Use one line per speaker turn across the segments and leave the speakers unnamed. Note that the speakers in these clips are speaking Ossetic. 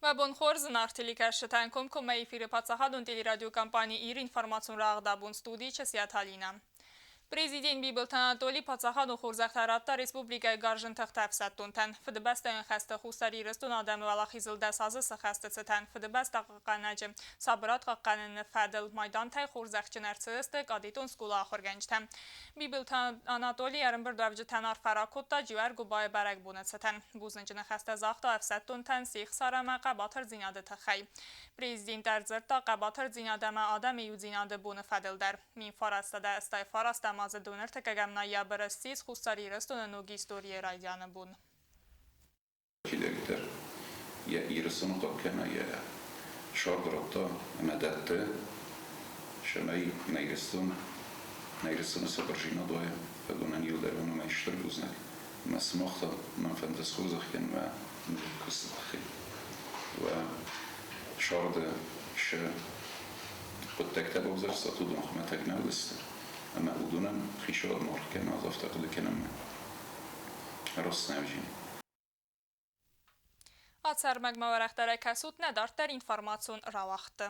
Уӕ бон хорз, зынаргъ телекӕсджытӕн, комкоммӕ эфиры паддзахадон телерадиокомпани «Ир» информацион рӕгъдабон студийы Чысиаты Алинӕ. Президент Бибылты Анатоли паддзахадон хорзӕхтӕ радта республикӕйы гарзджын тыхты ӕфсӕддонтӕн, Фыдыбӕстӕйон хӕсты Хуссар Ирыстоны адӕмы уӕлахизыл 10 азы цы хӕсты цытӕн, Фыдыбӕстӕ хъахъхъӕнӕджы, сабырад хъахъхъӕныны фӕдыл майдантӕй хорзӕхджын ӕрцыдысты кадетон скъолайы ахуыргӕнджытӕ. Бибылты Анатоли ӕрӕмбырдуӕвджытӕн арфӕ ракодта Джиуӕргуыбайы бӕрӕгбоны цытӕн. Бузныджы ныхӕстӕ загъта ӕфсӕддонтӕн се хсар ӕмӕ хъӕбатырдзинады тыххӕй. Президент ӕрдзырдта хъӕбатырдзинад ӕмӕ адӕмы иудзинады боны фӕдыл дӕр. 1989 азы 23 ноябры ссис Хуссар Ирыстоны ног историйы райдианы бон.
Чидӕриддӕр йӕ Ирыстоны хъахъхъӕна, йӕ сӕрд радта ӕмӕ дӕтты, цӕмӕй нӕ Ирыстон, нӕ Ирыстоны сабырдзинад уа, уыдонӕн иуылдӕр уымӕй стыр бузныг. Ӕмӕ сымах та мӕн фӕнды схорзӕх кӕнын уӕ куысты тыххӕй. Уӕ сӕрды цы хъуыддӕгтӕ бавзӕрстат, уыдон хуымӕтӕг нӕ уыдысты. Ӕмӕ уыдонӕн хицауад аргъ кӕны, ӕз афтӕ хъуыды кӕнын раст нӕ уыди.
Ацы ӕрмӕгмӕ уӕрӕхдӕрӕй кӕсут нӕ дарддӕр информацион рауагъдты.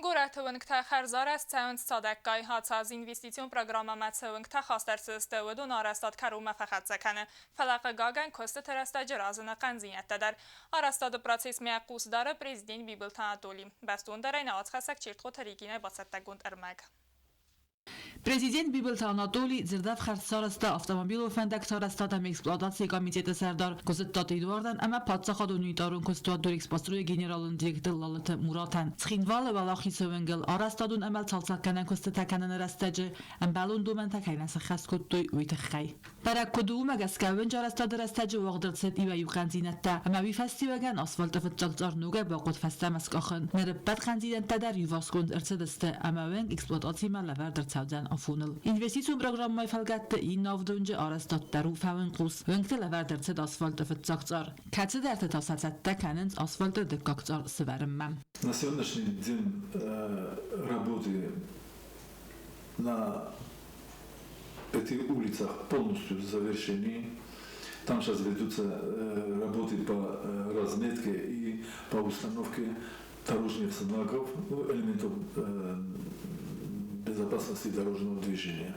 Горӕты уынгтӕ хӕрзарӕзт цӕуынц цадӕггай. Ацы аз инвестицион программӕмӕ цы уынгтӕ хаст ӕрцыдысты, уыдон арӕзтад кӕронмӕ фӕхӕццӕ кӕны. Фӕлӕ, хъыгагӕн, куыстыты рӕстӕджы разыны хъӕндзинӕдтӕ дӕр. Арӕзтады процессмӕ хъус дары президент Бибылты Анатоли. Бӕстондӕрӕй нӕ уацхӕссӕг Чертхъоты Регинӕ бацӕттӕгонд ӕрмӕг.
Президент Бибылты Анатоли дзырдӕфхӕрд сарӕзта автомобилон фӕндӕгты арӕзтад ӕмӕ эксплуатацийы комитеты сӕрдар Куыдзыттаты Эдуардӕн ӕмӕ паддзахадон унитарон куыстуат Дорэкспострой-ы генералон директор Лалыты Муратӕн. Цхинвалы Уӕлахизы уынгыл арӕзтадон ӕмӕ цалцӕггӕнӕн куыстытӕ кӕныны рӕстӕджы ӕмбӕлон домӕнтӕ кӕй нӕ сӕххӕст кодтой, уый тыххӕй. Бӕрӕг куыд у, уымӕ гӕсгӕ уынджы арӕзтады рӕстӕджы уагъд ӕрцыд иуӕй-иу хъӕндзинӕдтӕ, ӕмӕ уый фӕстиуӕгӕн асфальты фыццаг цъар ногӕй бахъуыд фӕстӕмӕ скъахын. Ныр ӕппӕт хъӕндзинӕдтӕ дӕр иуварсгонд ӕрцыдысты ӕмӕ уынг эксплуатацимӕ лӕвӕрд ӕрцӕудзӕн афоныл. Инвестицион программӕйы фӕлгӕтты иннӕ авд уынджы арӕзтад дӕр у фӕуынхъус. Уынгты лӕвӕрд ӕрцыд асфальты фыццаг цъар. Кӕцыдӕрты та сӕ цӕттӕ кӕнынц асфальты дыккаг цъар сывӕрынмӕ.
На сегодняшний день работы на этих улицах полностью завершены. Там сейчас ведутся работы по разметке и по установке дорожных знаков, ну, элементов безопасности дорожного движения.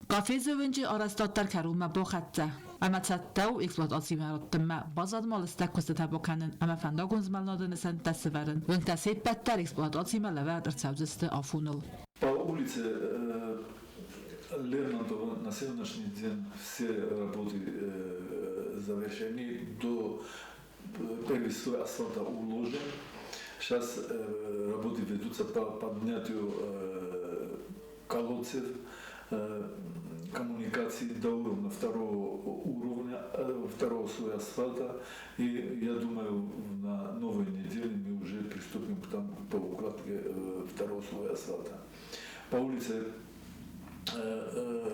Гафезы уынджы арӕзтад дӕр кӕронмӕ бахӕццӕ ӕмӕ цӕттӕ у эксплуатацимӕ раттынмӕ, баззад ма лыстӕг куыстытӕ бакӕнын ӕмӕ фӕндагон змӕлынады нысӕнттӕ сывӕрын. Уынгтӕ се ппӕт дӕр эксплуатацимӕ лӕвӕрд ӕрцӕудзысты афоныл.
По улице Лермонтова на сегодняшний день все работы завершены, до первый слой асфальта уложен. Сейчас работы ведутся по поднятию колодцев, коммуникаций до уровня второго уровня, второго слоя асфальта. И я думаю, на новой неделе мы уже приступим к там, по укладке второго слоя асфальта. По улице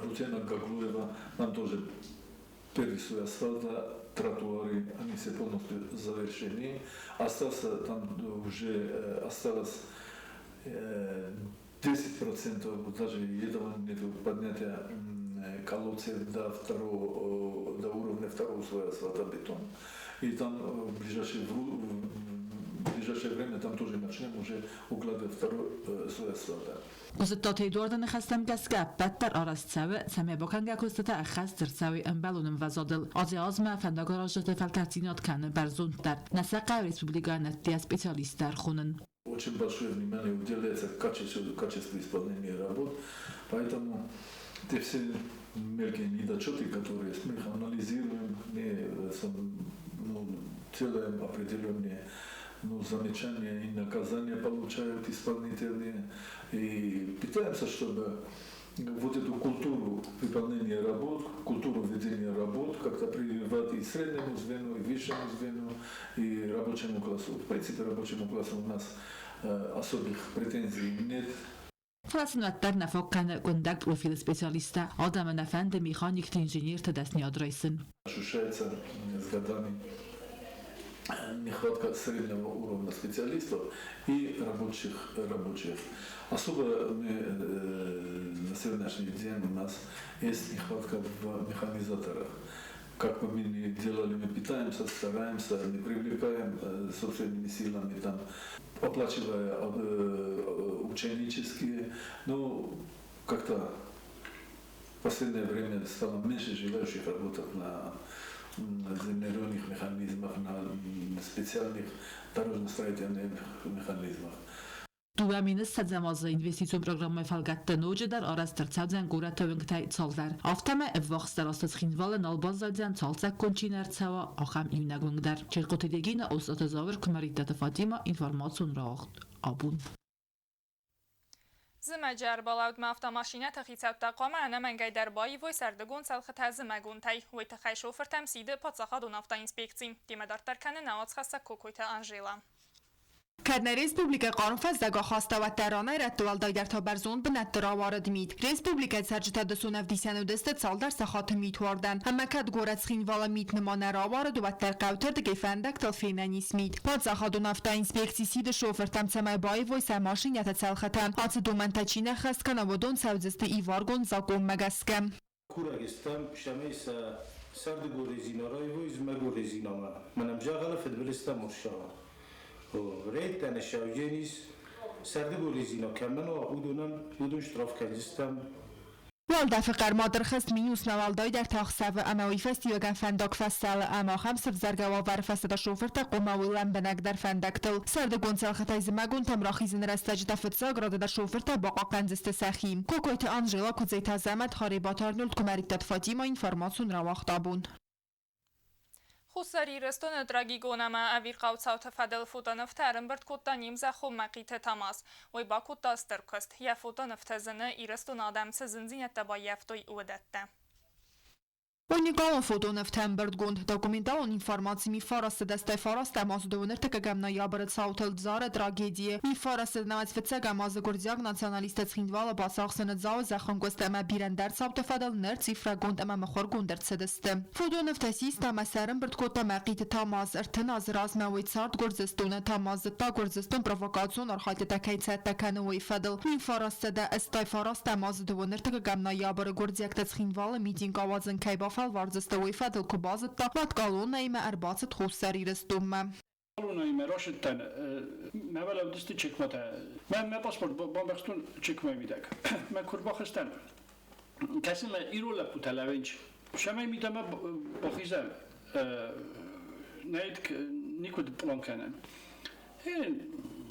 Рутена Гаглоева нам тоже первый слой асфальта, тротуары, они все полностью завершены. Остался там уже осталось 10%, даже этого нет, поднятия колодцев до уровня второго слоя асфальтобетон. И там в ближайшее время там тоже начнем уже укладывать второй слой асфальта.
Куыдзыттаты Эдуарды ныхӕстӕм гӕсгӕ, ӕппӕт дӕр арӕзт цӕуы, цӕмӕй бакӕнгӕ куыстытӕ ӕххӕст ӕрцӕуой ӕмбӕлон ӕмвӕзадыл. Азӕй-азмӕ фӕндагаразджыты фӕлтӕрддзинад кӕны бӕрзонддӕр. Нӕ сӕ хъӕуы республикӕйы ӕддейӕ специалисттӕ ӕрхонын.
Очень большое внимание уделяется качеству исполнения работ, поэтому те все мелкие недочеты, которые есть, мы их анализируем, мы, ну, делаем определенные, ну, замечания и наказания получают исполнители. И пытаемся, чтобы вот эту культуру выполнения работ, культуру ведения работ как-то прививать и среднему звену, и высшему звену, и рабочему классу. В принципе, рабочему классу у нас особых претензий нет.
Фӕлӕ сын уӕддӕр нӕ фаг кӕны къуындӕг профилы специалисттӕ, адӕмы нӕ фӕнды механикты, инженерты дӕсныйад райсын.
Ощущается с годами нехватка среднего уровня специалистов и рабочих. Особо мы, на сегодняшний день у нас есть нехватка в механизаторах. Как бы мы ни делали, мы питаемся, стараемся, мы привлекаем собственными силами, там, оплачивая ученические, но как-то в последнее время стало меньше желающих работать на землеройных механизмах, на специальных дорожно-строительных механизмах.
2020 азы инвестицион программӕйы фӕлгӕтты ноджыдӕр арӕзт ӕрцӕудзӕн горӕты уынгтӕй цалдӕр. Афтӕ ма ӕввахсдӕр азты Цхинвалы нал баззайдзӕн, цалцӕггонд чи нӕ ӕрцӕуа, ахӕм иунӕг уынг дӕр. Чертхъоты Регинӕ, Остъаты Зауыр, Куымӕридтаты Фатимӕ, информацион рауагъд Абон.
Зымӕджы ӕрбалӕудмӕ автомашинӕты хицӕуттӕ хъуамӕ ӕнӕмӕнгӕй дӕр баивой сӕрдыгон цӕлхытӕ зымӕгонтӕй. Уый тыххӕй шофыртӕм сиды паддзахадон автоинспекци. Темӕ дарддӕр кӕны нӕ уацхӕссӕг Кокойты Анжела.
Кӕд нӕ республикӕ хъарм фӕззӕг ахаста, уӕддӕр ранӕй-рӕтты уӕлдайдӕр та бӕрзонд бынӕтты рауарыд мит. Республикӕйы цӕрджытӕ дысон ӕвдисӕн уыдысты цалдӕр сахаты митуардӕн. Ӕмӕ кӕд горӕт Цхинвалы мит нымӕ нӕ рауарыд, уӕддӕр хъӕуты рдыгӕй фӕндӕгтыл фенӕн ис мит. Паддзахадон автоинспекци сиды шофыртӕм, цӕмӕй баивой сӕ машинӕты цӕлхытӕ. Ацы домӕнтӕ чи нӕ ххӕст кӕна, уыдон цӕудзысты иваргонд закъонмӕ гӕсгӕ.
Курӕг стӕм, цӕмӕй сӕ сӕрдыгон резина раивой зымӕгон резинамӕ. Мӕнӕн зӕгъӕлы фыдбылызтӕ мурсагъ. Рейдтӕ нӕ сӕвдженис, сӕрдыгон резина кӕмӕн уа, уыдонӕн уыдон штраф кӕндзыстӕм.
Уӕлдӕфы хъӕрмад ӕрхызт минусмӕ, уӕлдайдӕр та ӕхсӕвы ӕмӕ уый фӕстиуӕгӕн фӕндаг фӕсӕлы ӕмӕ ахӕм сӕвзӕргӕ уавӕры фӕстӕ шофыртӕ хъуамӕ уой лӕмбынӕгдӕр фӕндӕгтыл. Сӕрдыгон цӕлхытӕй зымӕгонтӕм рахизыны рӕстӕджы та фыццаг рады дӕр шофыртӕ бахъахъхъӕндзысты сӕхи. Кокойты Анжела, Куыдзеты Азӕмӕт, Харебаты Арнольд, Куымӕридтаты Фатимӕ, информацион рауагъд абон.
Хуссар Ирыстоны трагикон ӕмӕ ӕвирхъау цауты фӕдыл фотонывтӕ ӕрӕмбырд кодта не мзӕххон Мӕхъиты Тамаз. Уый бакодта стыр куыст. Йӕ фотонывтӕ зыны, Ирыстоны адӕм цы зындзинӕдтӕ баййӕфтой, уыдӕттӕ.
Уникалон фотонывтӕ ӕмбырдгонд документалон информаци миффарасты дӕстӕй фарастӕм азы 29 ноябры цаутыл Дзары трагедийы миффарасты 95-ӕм азы гуырдзиаг националисттӕ Цхинвалы бацахсыны Дзауы зӕххӕнкъуыст ӕмӕ бирӕ ӕндӕр цауты фӕдыл ныр цифрӕгонд ӕмӕ мыхуыргонд ӕрцыдысты. Фотонывтӕ систа ӕмӕ сӕ ӕрӕмбырд кодта Мӕхъиты Тамаз. 30 азы размӕ уый цард Гуырдзыстоны. Тамаз зыдта, Гуырдзыстон провокацион архайдтытӕ кӕй цӕттӕ кӕны, уый фӕдыл. 1989 азы 29 ноябры гуырдзиӕгтӕ Цхинвалы митинг ауадзын кӕй бафӕлвардзысты, уый фӕдыл куы базыдта, уӕд колоннӕимӕ ӕрбацыд Хуссар Ирыстонмӕ.
Колоннаимӕ рацыдтӕн, мӕ балӕудысты чекмӕтӕ. Мӕ паспорт бамбӕхстон чекмӕйы мидӕг. Мӕ куы рбахызтӕн, кӕсы мӕ ирон лӕппутӕ лӕвенч. Цӕмӕй мидӕмӕ бахизӕм, нӕ никуыд пълан кӕнӕм.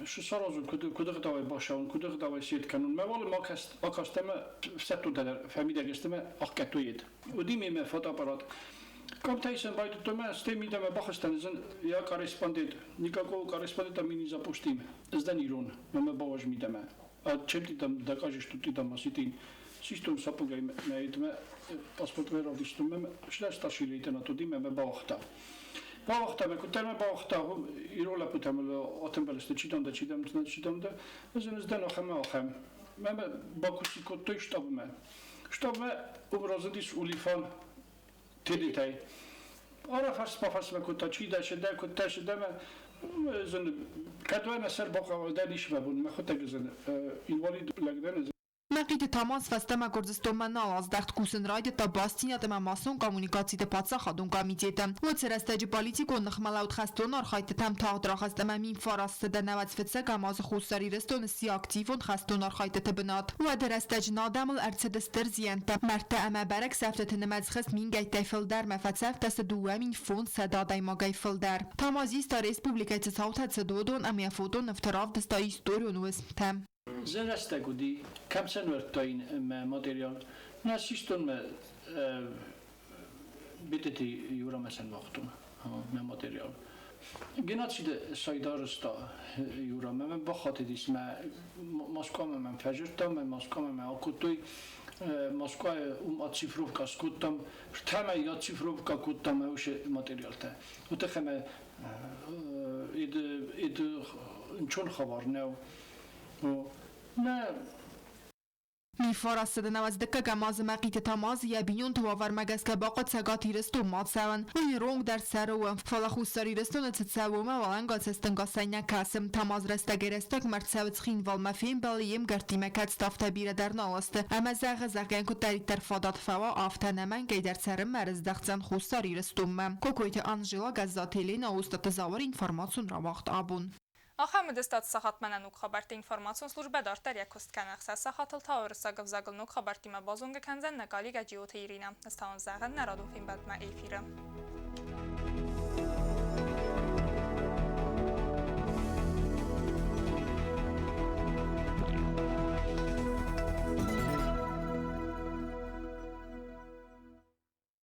Саразын, куыд ӕгъдауӕй бацӕуын, куыд ӕгъдауӕй сет кӕнын. Мӕ уал акаст ӕмӕ ӕфсӕддон дӕр фӕмидӕг сты ӕмӕ ӕхгӕдтой ед. Уыди мемӕ фотоаппарат. Къамтӕ исын байдыдтон ӕмӕ стӕй мидӕмӕ бахызтӕн, ӕз я корреспондент, никакого корреспондента мы не запустим. Ӕз дӕн ирон, мӕ бауаз мидӕмӕ. А чем ты там докажешь, что ты там осетин? Систон сапогӕй мӕ едмӕ паспортмӕ равдыстон мӕ сдӕ старший лейтенант уыди мӕ мӕ бауагъта. Бауагъта мӕ, куыддӕр мӕ бауагъта, ирон лӕппутӕ мыл атымбыл сты, чи дам дӕ, чи дам, чи дам дӕ. Ӕз ын ӕз дӕн ахӕм ахӕм. Мӕ мӕ бакуси кодтой штабмӕ. Штабмӕ уым разындис Улифан Тедетӕй. Арафарс-бафарс мӕ кодта, чи дӕ, цы дӕ, куыд дӕ, цы дӕ мӕ зын кӕд уӕ мӕ сӕр бахъӕуа, дӕ ницы мӕ бон, мӕхуыдтӕг зын инвалид лӕг дӕн.
Мӕхъиты Тамаз фӕстӕмӕ Гуырдзыстонмӕ нал аздӕхт, кусын райдыдта бастдзинад ӕмӕ массон коммуникациты паддзахадон комитеты. Уыцы рӕстӕджы политикон ныхмӕлӕуд хӕстон архайдтытӕм тагъд рахызт ӕмӕ 1995 азы Хуссар Ирыстоны сси активон хӕстон архайдтыты бынат. Уӕды рӕстӕджы адӕмыл ӕрцыд стыр зиӕнттӕ, мӕрдтӕ ӕмӕ бӕрӕг сӕфтыты нымӕц схызт мингӕйттӕй фылдӕрмӕ, фӕцӕфтӕ сты 2500 адӕймагӕй фылдӕр. Тамаз иста республикӕйы цы цаутӕ цыд, уыдон ӕмӕ йӕ фотонывты равдыста историон уысмтӕ.
Зын рӕстӕг уыди, кӕм сӕ нывӕрдтаин мӕ материал. Нӕ систон мӕ Битеты Юрамӕ сӕ ныуагътон мӕ материал. Геноциды сайдарызта Юрамӕ, мӕ бахатыдис мӕ Москвамӕ мӕм фӕзырдта, мӕ Москвамӕ мӕ акодтой. Москвайы уым оцифровка скодтам, ртӕмӕй оцифровка кодтам мӕ уыцы материалтӕ. Уый тыххӕй мӕ ӕнцон хабар нӕу. Нӕ.
1992 азы Мӕхъиты Тамазы йӕ бинонты уавӕрмӕ гӕсгӕ бахъуыд Цӕгат Ирыстонмӕ ацӕуын. Уый ныронг дӕр цӕры уым, фӕлӕ Хуссар Ирыстоны цы цӕуы, уымӕ уӕлӕнгай цӕстӕнгасӕй нӕ кӕсы. Тамаз рӕстӕгӕй-рӕстӕгмӕ ӕрцӕуы Цхинвалмӕ, фембӕлы йе мгӕрттимӕ, кӕд ставтӕ бирӕ дӕр нал сты. Ӕмӕ зӕгъы, зӕгъгӕ, куыддӕриддӕр фадат фӕуа, афтӕ ӕнӕмӕнгӕй дӕр цӕрынмӕ ӕрыздӕхдзӕн Хуссар Ирыстонмӕ. Кокойты Анжела, Гӕззаты Елена, Остъаты Зауыр, информацион рауагъд абон.
Ахӕм ӕдыстад сахатмӕ нӕ ног хабӕртты информацион службӕ дарддӕр йӕ куыст кӕны. Ӕхсӕз сахатыл та уырыссаг ӕвзагыл ног хабӕрттимӕ базонгӕ кӕндзӕн нӕ коллегӕ Джиоты Иринӕ. Ӕз та уын зӕгъын нӕ радон фембӕлдмӕ эфиры.